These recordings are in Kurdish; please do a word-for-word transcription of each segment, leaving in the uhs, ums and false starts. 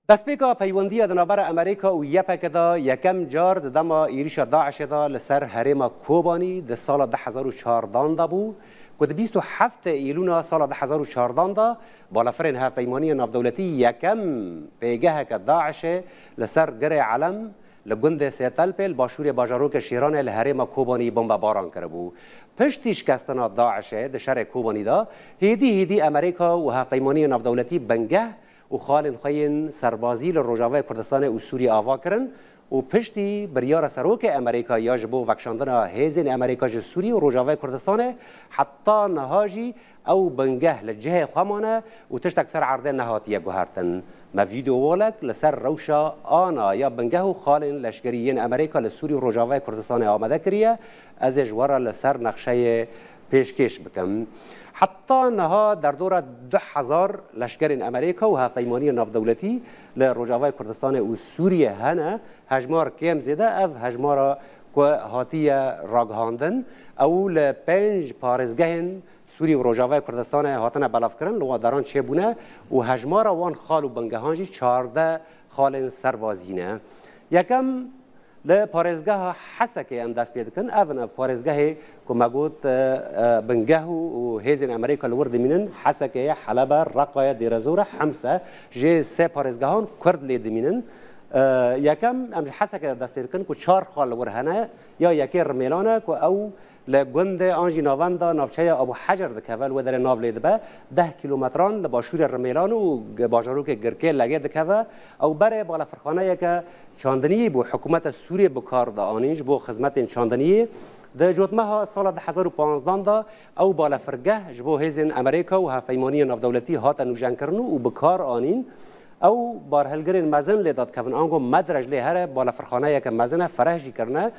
Destpêka peywendiya di navbera Amerîka û Y P G de yekem car di dema êrîşa DAIŞê de li ser herêma Kobanî di sala du hezar û çardan de bû, ku di bîst û heftê Îlûna sala du hezar û çardan de balafirên hevpeymaniyên navdewletî yekem pêgeheke DAIŞê li ser Girê Elem li gundê Sêtelpê li başûrê bajarokê Şêranê li herêma Kobanî bombebaran kiribû. Piştî şikestina DAIŞê di şerê Kobanî de, hêdî hêdî Amerîka û hevpeymaniyên navdewletî bingeh û xalên xwe yên serbazî li Rojavayê Kurdistanê û Sûriyê ava kirin û piştî biryara serokê Amerîka ya ji bo vekişandina hêzên Amerîka ji Sûriyê û Rojavayê Kurdistanê, heta niha jî ew bingeh li cihê xwe mane û tiştek ser erdê nehatiye guhertin. Me vîdeowalek li ser rewşa ana ya bingeh û xalên leşkerî yên Amerîka li Sûrî û Rojavayê Kurdistanê amade kiriye. Ez ê ji we re li ser nexşeyê pêşkêş bikim. Heta niha derdora du hezar leşkerên Amerîka û hevpeymaniyên navdewletî li Rojavayê Kurdistanê û Sûriyê hene. Hejmar kêm zêde ev hejmara ku hatiye ragihandin, ew li pênc parêzgehên Sûrî û Rojavayê Kurdistanê hatine belavkirin, li wan deran çêbûne û hejmara wan xal û bingehan jî çardeh xalên serbazî ne. Yekem li parêzgeha Hesekê em dest pê dikin. Ev in ev parêzgehê ku me got, e, e, bingeh û, û hêzên Amerîka li wir dimînin. Hesekê ye, Helebe, Reqa ye, Dêrezor e, Hems e. Ji sê parêzgehan Kurd lê dimînin. E, yekem em ji Hesekê de dest pê dikin ku çar xal li wir hene. Ya yekê Rimêlan e ku ew li gundê an jî navenda navçeya Abu Hecer dikeve, li wê derê nav lê dibe, deh kîlometran li başûrê Rimêlan û g-, bajarokê Girkê Legê dikeve. Ew berê balafirxaneyeke çandiniyê bû, hikûmeta Sûriyê bi kar dianîn ji bo xizmetên çandiniyê. Di cotmeha sala du hezar û panzdan de ew balafirgeh ji bo hêzên Amerîka û hevpeymaniyên navdewletî hate nûjenkirin û bi kar anîn. Ew barhilgirên mezin lê dadikevin, ango medrej lê here, balafirxaneyeke mezin e, fereh jî kirine.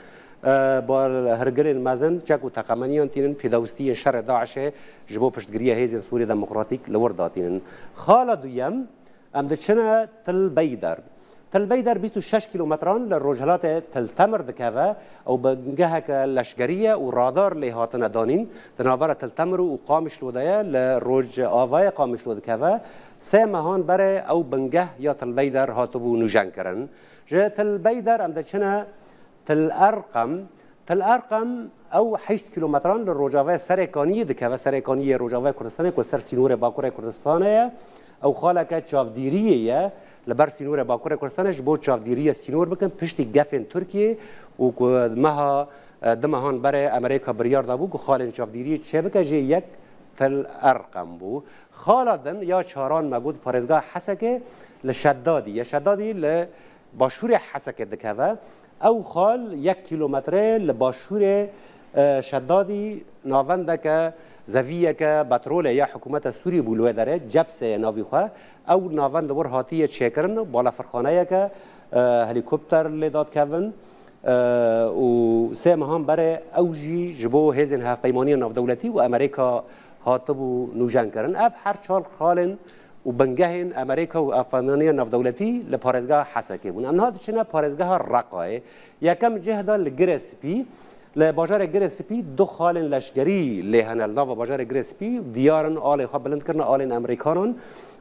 E, barhilgirên mezin çek û teqemeniyan tînin, pêdawistiyên şerê DAIŞê ji bo piştgiriya hêzên Sûriyê Demokratîk li wir datînin. Xala duyem, em diçine Til Beyder. Til Beyder bîst û şeş kîlometran li rojhilatê Til Temir dikeve. Ew bingeheke leşkerî ye û radar lê hatine danîn. Di navbera Til Temir û Qamişlo de ye, li rojavayê Qamişlo dikeve. Sê mehan berê ew bingeh ya Til Beyder hatibû nûjenkirin. Ji Til Beyder em diçine Til Erqem. Til Erqem ew heşt kîlometran li rojavayê Serêkaniyê dikeve. Serêkaniyê Rojavayê Kurdistanê ku ser sînorê Bakurê Kurdistanê ye. Ew xaleke çavdîriyê ye. Li ber sînorê Bakurê Kurdistanê ji bo çavdîriya sînor bikin piştî gefên Tirkiyê û ku meha, e, du mehan berê Amerîka biryar dabû ku xalên çavdîriyê çêbike, jê yek Til Erqem bû. Xala din ya çaran me got parêzgeha Hesekê li Şedadî ye. Şedadî li başûrê Hesekê dikeve. Ew xal yek kîlometre li başûrê, e, Şedadî navendeke zeviyeke petrolê ya hikûmeta Sûrî bû li wê derê, Cepsê ye navî xwe. Ew navend li wir hatiye çêkirin, balafirxaneyeke, e, helîkopter lê dadikevin, e, û sê mehan berê ew jî ji bo hêzên hevpeymaniyên navdewletî û Amerîka hatibû nûjenkirin. Ev her çar xalên û bingehên Amerîka û hevpeymaniyên navdewletî li parêzgeha Hesekê bûn. Em niha diçine parêzgeha Reqayê. Yekem cih de li Girê Spî, li bajarê Girê Spî du xalên leşkerî lê hene. Li nava bajarê Girê Spî diyar in, alê xwe bilind kirine, alên Amerîkanan.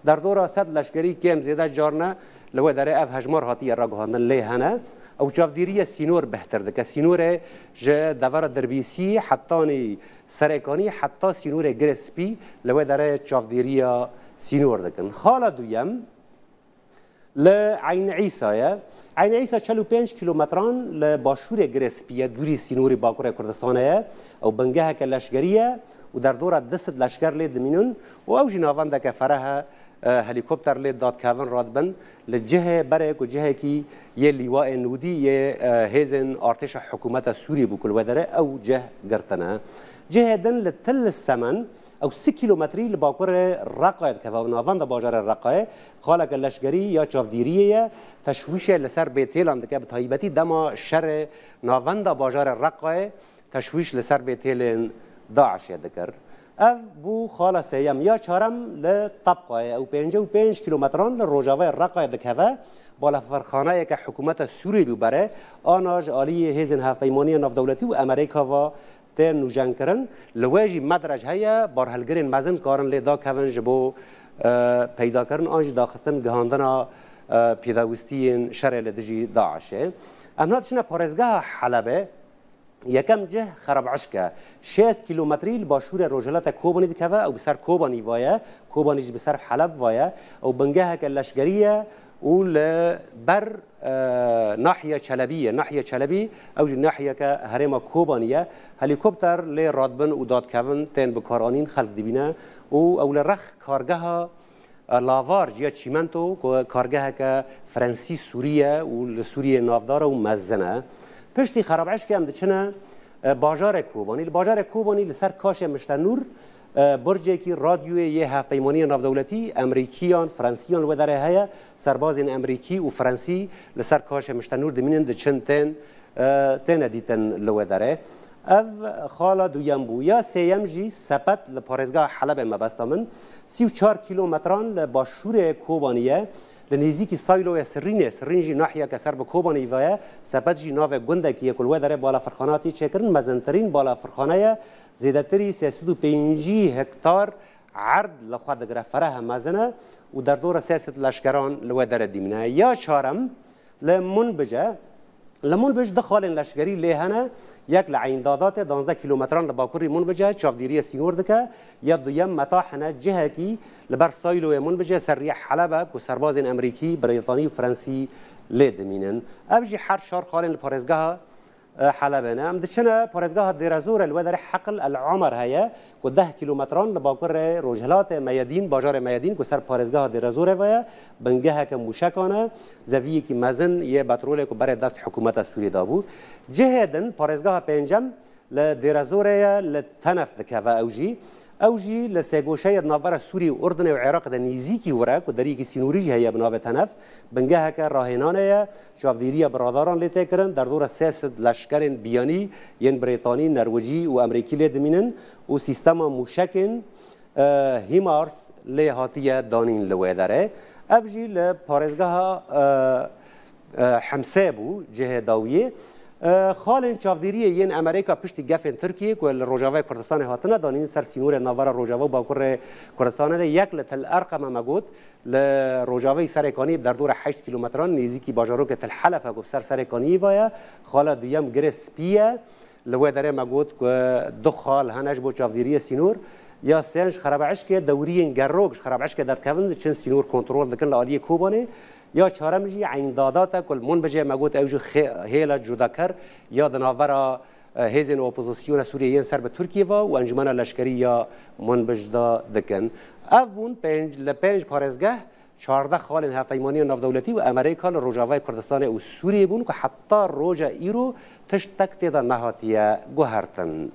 Derdora sed leşkerî kêm zêde carne li wê derê ev hejmar hatiye ragihandin lê hene. Ew çavdîriye sînor bêhtir dike. Sînorê ji devera Dirbîsî hetanî Serêkanî heta sînorê Girê Spî li wê derê çavdêriya sînor dikin. Xala duyem li Eyn Îsa ye. Eyn Îsa çel û pênc kîlometran li başûrê Girê Spî ye, dûrî sînorî Bakurê Kurdistanê ye. Ew bingeheke leşkerî ye û derdora du sed leşker lê dimînin û ew jî navendeke fereh e, e, helîkopter lê dadikevin, radibin. Li cihê berê ku cihekî yê lîwayê nûdî yê, e, hêzên artêşa hikûmeta Sûrî bû ku li wê derê ew cih girtine. Cihê din li Til Semen, ew sî kîlometrî li bakurê Reqayê dikeve û navenda bajarê Reqayê, xaleke leşkerî ya çavdîriyê ye, teşwîşê li ser bêtêlan dike, bi taybetî dema şerê navenda bajarê Reqayê, teşwîş li ser bêtêlên DAIŞê dikir. Ev bû xala sêyem. Ya çarem li Tebqayê, ew pêncî û pênc kîlometran li rojavayê Reqayê dikeve. Balafirxaneyeke hikûmeta Sûrî bû berê, ana ji aliyê hêzên hevpeymaniya navdewletî û Amerîka ve tê nûjenkirin. Li wê jî medrec heye, barhilgirên mezin karin lê dakevin ji bo, e, peydakirin an jî daxistin gihandina e, pêdawistiyên şerê li dijî DAIŞê. Em niha diçine parêzgeha Helebê, yekem cih Xerabişk e. Şêst kîlometrî li başûrê rojhilata Kobanî dikeve, ew bi ser Kobanî ve ye, Kobanî jî bi ser Heleb ve ye. Ew bingeheke leşkerî ye û li ber, e, nahiya Çelebî ye. Nahiya Çelebî, ew jî nahiyeke herêma Kobanî ye. Helîkopter lê radibin û dadikevin tên bikaranîn, xelk dibîne û ew li rex kargeha, e, lavar ya çîmento ku kargeheke Frensî Sûrî ye û li Sûriyê navdar e û mezin e. Piştî Xerabişkê em diçine, e, bajarê Kobanî. Li bajarê Kobanî li ser kaşê Miştenûr, e, burcekî radyoyê yê Hevpeymaniyê Navdewletî Emerîkiyan, Frensîyan li wê derê heye. Serbazên Emerîkî û Frensî li ser kaşê Miştenûr dimînin, diçin tên, e, têne dîtin li wê derê. Ev xala duyem bû. Ya sêyem jî sepet li parêzgeha Helebê mebesta min. Sî û çar kîlometran li başûrê Kobanî ye. Li nêzîkî Sayloyê Sirînê, Sirîn jî nahiyeke ser bi Kobanî ve ye. Sepet jî navê gundekî ye ku li wê derê balafirxana tê çêkirin. Mezintirîn balafirxane ye. Zêdetirî sê sed û pêncî hektar erd li xwe digire, fereh e, mezin e û derdora sê sed leşkeran li wê derê dimîne. Ya çarem li Munbic e. Li Munbic du xalên leşkerî lê hene. Yek li Eyn Dadatê, danzdeh kîlometran li bakurî Munbic e, çavdîriyê sînor dike. Ya duyem Metah hene, cihekî li ber Sayloyê Munbicê ser rêya Heleb e ku serbazên Emerîkî, Brîtanî û Frensî lê dimînin. Ev jî her çar xalên li parêzgeha, e, Helebê ne. Em diçine parêzgeha Dêrezorê, li wê derê Heqil El Omer heye ku deh kîlometran li bakurê rojhilatê Meyedîn, bajarê Meyedîn ku ser parêzgeha Dêrezorê ve ye, bingeheke mûşekan e, zeviyekî mezin yê petrolê ku berê dest hikûmeta Sûriyê dabû. Cihê din, parêzgeha pêncem li Dêrezorê ye, li Tenef dikeve ew jî. Ew jî li sêgoşeyê di navbera Sûriyê û Urdinê û Iraqê de nêzîkî wir e, ku deriyekî sînorî jî heye bi navê Tenef. Bingeheke rahênanê ye, çavdîriya bi radaran lê tê kirin, derdora sê sed leşkerên biyanî yên Brêtanî, Nerwicî û Emerîkî lê dimînin û sîstema mûşekên, e, HIMARS lê hatiye danîn li wê derê. Ev jî li parêzgeha, e, e, Hemsê bû, cihê dawiyê. E, xalên çavdêriyê yên Emerîka piştî gefên Tirkiyê ku li Rojavayê Kurdistanê hatine danîn ser sînorê navbera Rojava û Bakurê Kurdistanê de, yek li Til Erqemê me got, li rojavayî Serêkaniyê bi derdora heşt kîlometran nêzîkî bajarokê Til Helef e ku bi ser Serêkaniyê ve ye. Xala duyem Girê Spî ye. Li wê derê me got ku du xal hene ji bo çavdêriyê sînor. Ya sêyan ji Xerabişkê, dewriyên gerok ji Xerabişkê derdikevin, diçin sînor kontrol dikin li aliyê Kobanê. Ya çarem jî Eyn Dadat e ku li Munbicê me got ew jî xê-, hêla cudaker ya di navbera, e, hêzên opozisyona Sûriyê yên ser bi Tirkiyê ve û encûmena leşkerî ya Munbic de dikin. Ev bûn pênc, li pênc parêzgeh, çardeh xalên Hevpeymaniya Navdewletî û Emerîka li Rojavayê Kurdistanê û Sûriyê bûn ku heta roja îro tiştek tê de nehatiye guhertin.